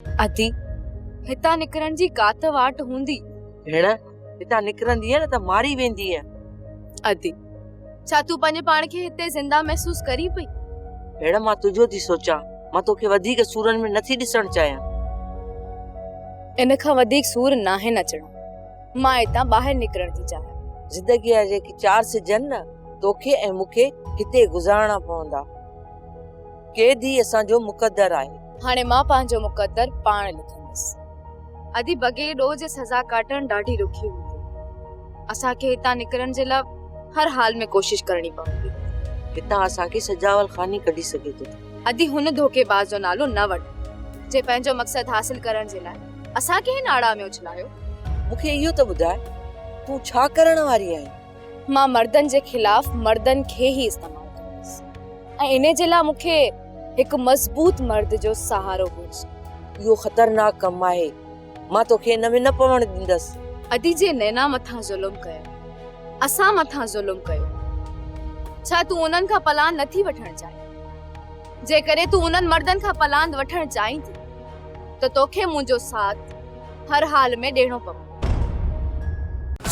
ادي، هتان نڪرڻ جي ڪا ته واٽ هوندي. ڀيڻ، هتان نڪرندينء نه ته ماري ويندينء. ادي، ڇا تون پنهنجي پاڻ کي هتي زنده محسوس ڪرين پئي؟ ڀيڻ، مان تنهنجو ٿي سوچان. مان توکي وڌيڪ سورن ۾ نٿي ڏسڻ چاهيان. ان کان وڌيڪ سور ناهن اچڻا. مان هتان ٻاهر نڪرڻ ٿي چاهيان. زندگيء جا جيڪي چار سج آهن نه، توکي ۽ مون کي هتي گذارڻا پوندا. قيد ئي اسان جو مقدر آهي. هاڻي مان پنهنجو مقدر پاڻ لکندس. ادي بغير ڏوهه جي سزا ڪاٽڻ ڏاڍي ڏکي هوندي. اسان کي هتان نڪرڻ جي لاء هر حال ۾ ڪوشش ڪرڻي پوندي. هتان اسان کي سجاول خان ئي ڪڍي سگهي ٿو. ادي هن ڌوڪيباز جو نالو نه وٺ، جنهن پنهنجو مقصد حاصل ڪرڻ جي لاء اسان کي هن آڙاهه ۾ اڇلايو. مون کي اهو ته ٻڌاء تون ڇا ڪرڻ واري آهين؟ مان مردن جي خلاف مردن کي ئي استعمال ڪندس ۽ انهي جي لاء مون کي هڪ مضبوط مرد جو سهارو گهرجي. اهو خطرناڪ ڪم آهي. مان توکي ان ۾ نه پوڻ ڏيندس. ادي جي نينا مٿان ظلم ڪيو، اسان مٿان ظلم ڪيو، ڇا تون انهن کان پلاند نٿي وٺڻ چاهين؟ جيڪڏهن تون انهن مردن کان پلاند وٺڻ چاهين ٿي ته توکي منهنجو ساٿ هر حال ۾ ڏيڻو پوندو.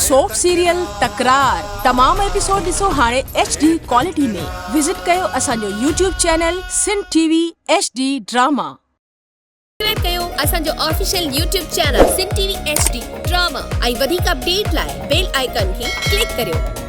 سوپ سيريل تڪرار تمام ايپيسوڊ ڏسو هاڻي ايڇ ڊي ڪوالٽي ۾ وزٽ ڪيو اسان جو YouTube channel Sindh T V H D drama. Subscribe ڪيو اسان جو official YouTube channel Sindh T V H D drama ۽ وڌيڪ اپڊيٽ لاء بيل آئيڪان کي ڪلڪ ڪريو.